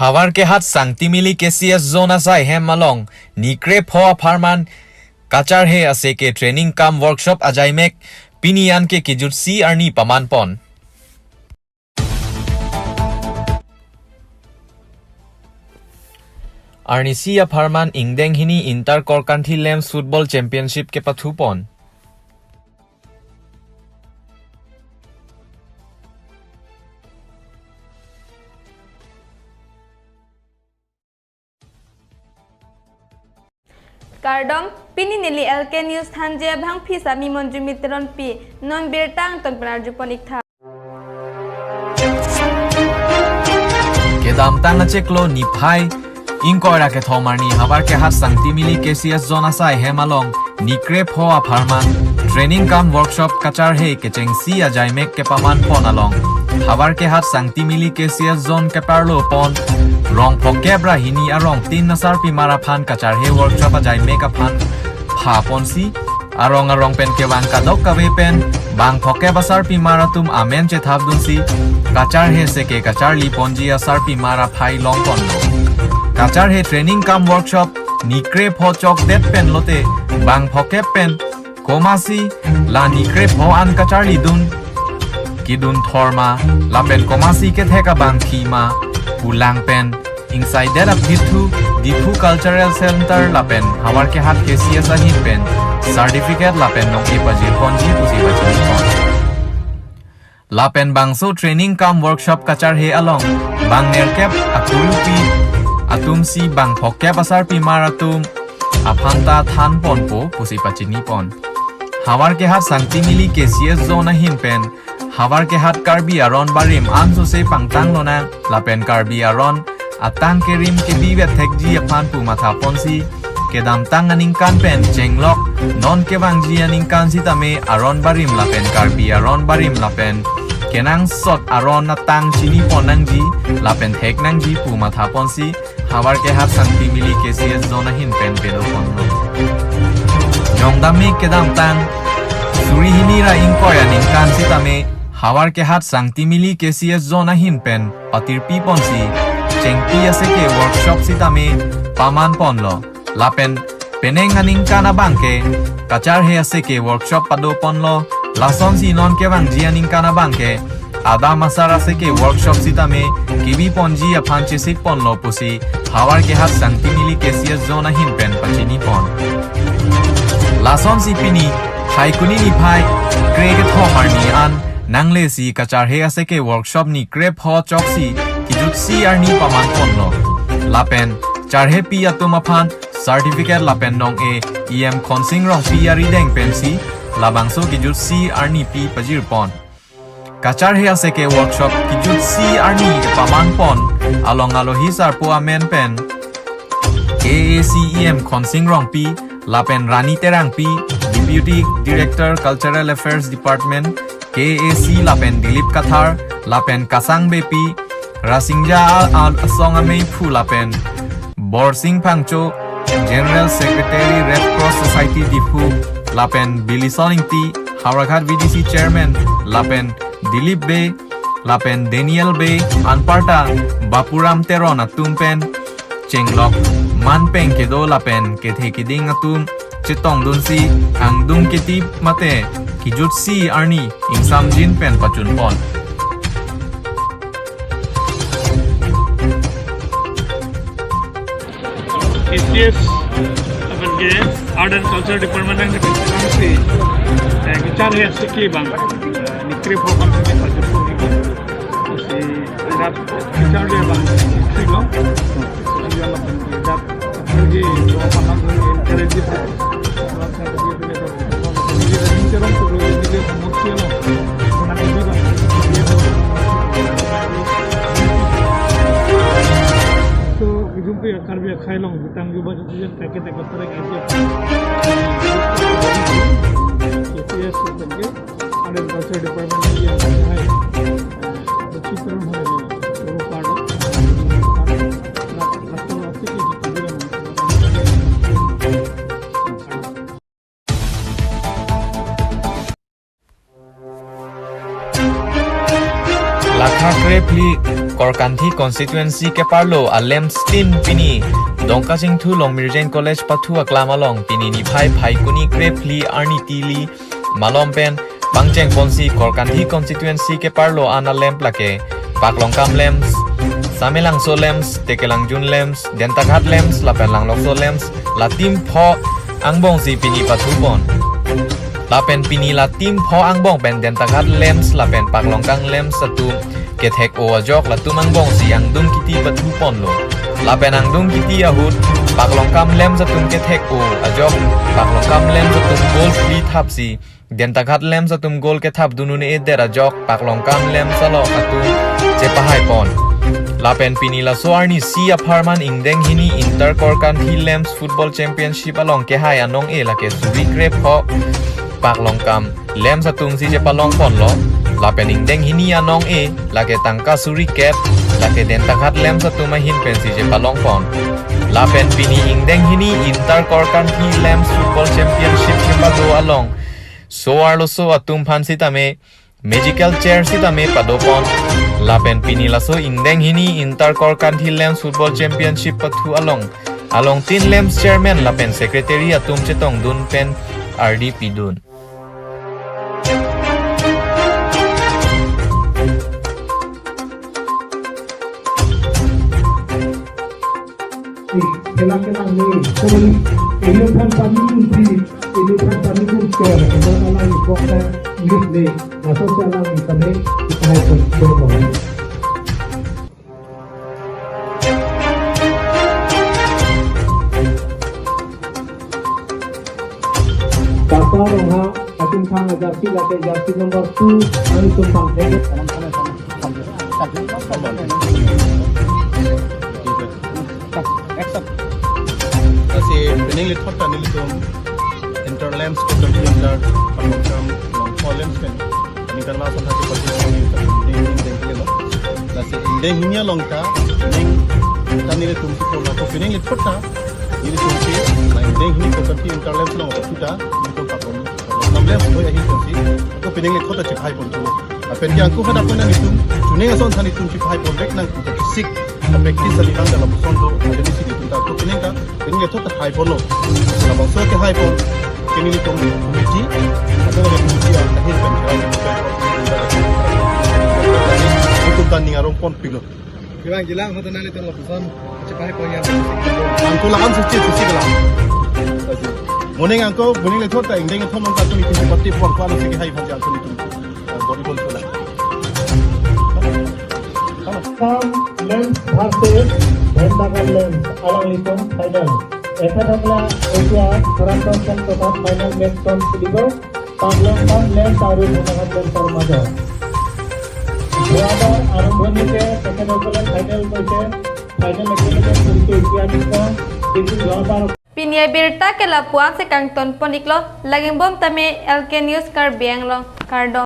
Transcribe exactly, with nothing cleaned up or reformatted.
Havarkehat Sangtimili K C S zone asai hem along nikre pho apharman kacharhe aseke training cum workshop ajaimek pini anke kijutsi arni pamanpon. Arnisi apharman ingdeng hini Inter Korkanthi Lems Football Championship kepathupon. Kardom, pini neli L K News thanje abangpi sami Monjumi Teronpi, non birta angton pen arjupon iktha. Kedamtang achiklo niphai ingkoi ra kethom arni Havarkehat Sangtimili K C S zone asai hem along nikre pho apharman training cum workshop kacharhe kechengsi ajaimek kepamanpon along Havarkehat Sangtimili K C S zone keparlopon rong phokep ra hini arong tin asarpimar aphan kacharhe workshop ajaimek aphan phaponsi arong arong pen kevang kadokave pen bang phokep asarpimar atum amen chethapdunsi kacharhe aseke kacharliponji asarpimar aphai longponlo. Kacharhe training cum workshop nikre pho chokdet pen lote bang phokep pen komatsi la nikre pho an kacharlidun kedun thorma lapen komatsi kethek abangpi ma pulang pen ingsaidet aphi thu Diphu Cultural Center lapen Havarkehat K C S ahin pen certificate lapen nong-e pajirponji pusi pachinipon. Lapen bangso training cum workshop kacharhe along bang nerkep akurupi atumsi bang phokep asarpimar atum aphanta thanponpo pusi pachinipon. Havarkehat Sangtimili K C S zone ahin pen Havarkehat Karbi aron barim ansose pangtang lonang lapen Karbi aron atang kerim kebivet thekji aphan pu mathaponsi kedamtang aningkan pen chenglok non kevangji aningkan sitame aron barim lapen Karbi aron barim lapen kenangsot aron atang chinipon nangji lapen thek nangji pu mathaponsi Havarkehat Sangtimili K C S zone ahin pen pedoponlo. Jongdamik kedamtang suri hini ra ingkoi aningkan sitame Havarkehat Sangtimili K C S zone ahin pen patirpiponsi chengpi aseke workshop sitame pamanponlo. Lapen penang aningkan abangke kacharhe aseke workshop padoponlo. Lasonsi non kevangji aningkan abangke adam asar aseke workshop sitame kebiponji aphan chesikponlo pusi Havarkehat Sangtimili K C S zone ahin pen pachinipon. Lasonsi pini Phaikuni niphai kre kethom arni an nanglesi kacharhe aseke workshop nikre pho choksi kijutsi arni pamanponlo. Lapen charhepi atum aphan certificate lapen nong-e E M Khonsing Rongpi arideng pensi labangso kijutsi arni pi pajirpon. Kacharhe aseke workshop kijutsi arni pamanpon along alohi sarpo amen pen K A A C E M Khonsing Rongpi lapen Rani Terangpi, Deputy Director Cultural Affairs Department, K A A C lapen Dilip Kathar lapen Kasang Beypi, Rasingja a-, a-, asong ameiphu lapen Borsing Phangcho, General Secretary Red Cross Society Diphu, lapen Bilison Ingti, Howraghat V D C Chairman, lapen Dilip Bey, lapen Daniel Bey, anparta Bapuram Teron atum pen chenglok manpeng kedo lapen kethe keding atum chetongdunsi angdung ketip mate kijutsi arni ingsamjin pen pachunpon. K C S lapen ke Art and Culture Department nangkepangsi, eh, kacharhe aseke bang, eh, nikre pho bang kami pajutpo ini. Si rat kacharhe bang nikre lo. Jadi, orang pandang encourage So, ujung ke Karbi akhai along bintang juga jadi kaget kaget perek aja. K C S itu kan, ada culture department yang hai. Kacharhe aseke lakha krephli Korkanthi constituency keparlo a-lamps tin pini Dongkachingthu Longmirjeng College pathu aklam along pini niphai Phaikuni krephli arni tili malom pen pangcheng ponsi Korkanthi constituency keparlo an a-lamp lake Paklongkam lamps, Samelangso lamps, Tekelangjun lamps, Dentaghat lamps lapen Langlokso lamps la tim pho angbongsi pini pathu pon. Lapen pini la tim pho angbong pen Dentaghat lamps lapen Paklongkam lamps atum kethek-o ajok latum angbongsi angdung kiti pathu ponlo. Lapen angdung kiti ahut Paklongkam lamps atum kethek-o ajok Paklongkam lamps atum goal phli thapsi Dentaghat lamps atum goal kethap dun un-edet ajok Paklongkam lamps along atum chepahai pon. Lapen pini laso arni isi apharman ingdeng hini Inter Korkanthi Lamps Football Championship along kehai anong-e lake suri krepho Paklongkam lamps atumsi chepalong ponlo. Lapen ingdeng hini anong-e lake tangka suri kep lake Dentaghat lamps atum ahin pensi chepalong pon. Lapen pini ingdeng hini Inter Korkanthi Lamps Football Championship chepado along so-arloso atum aphan sitame magical chair sitame pado pon. Lapen pini laso ingdeng hini Inter Korkanthi Lamps Football Championship pathu along along tin lamps chairman lapen secretary atum chetong dun pen ardi pidun. Khela kelang ni, kuli, ini kan kami kunci, ini kan kami kunci, kita alang kok ni, ni, masuk ke alang kami, kita hai kunci. Papa Rongha, atum thang jersey lake jersey number two, alanglitum pangthek. Lasi pining lethot ta nelitum Inter Lamps, Korkanthi Inter, Paklongkam, Longpho Lamps pen. Ini kan langsung hati pati ini, ini, ini, ini, ini. Lasi ingdeng hini along ta, ingdeng ta nelitum si pon ako pining lethot ta, nelitum si, na ingdeng hini Korkanthi Inter Lamps along ta, nelitum Paklongkam Lamps boy ahi si, ako pining lethot ta chepahai pon tu. Lapen ke angku hada pon nelitum, chuning ason than nelitum chepahai pon bek nang kuta kisik, practice ali nang dalam sondo, aja di sini tunta ako pining ta, pining lethot ta hai ponlo. Labangso kehai pon, kini nelitum committee, atau ada committee yang akhir kan, nelitum ta ning arong pon pilo. Bilang bilang hotel nelitum lapuson, chepahai pon ya. Angku lakan suci, suci kelang. Moning angku, moning lethot ta ingdeng thom angku nelitum party pon pon suci hai pon angku nelitum. Body pon pula. Kam Lamps versus Dentaghat Lamps alanglitum final. Ekha thakla Asia Toronto Centre final match ton sidibo. Paklongkam Lamps aru Dentaghat Lamps armajo. Brother Arambhani ke second okole final koise, final ekha thakla Asia Toronto Centre, final. Pini abirta ke lapu-an si kangton pon iklo, laging bom tame L K News Karbi Anglong, kardom.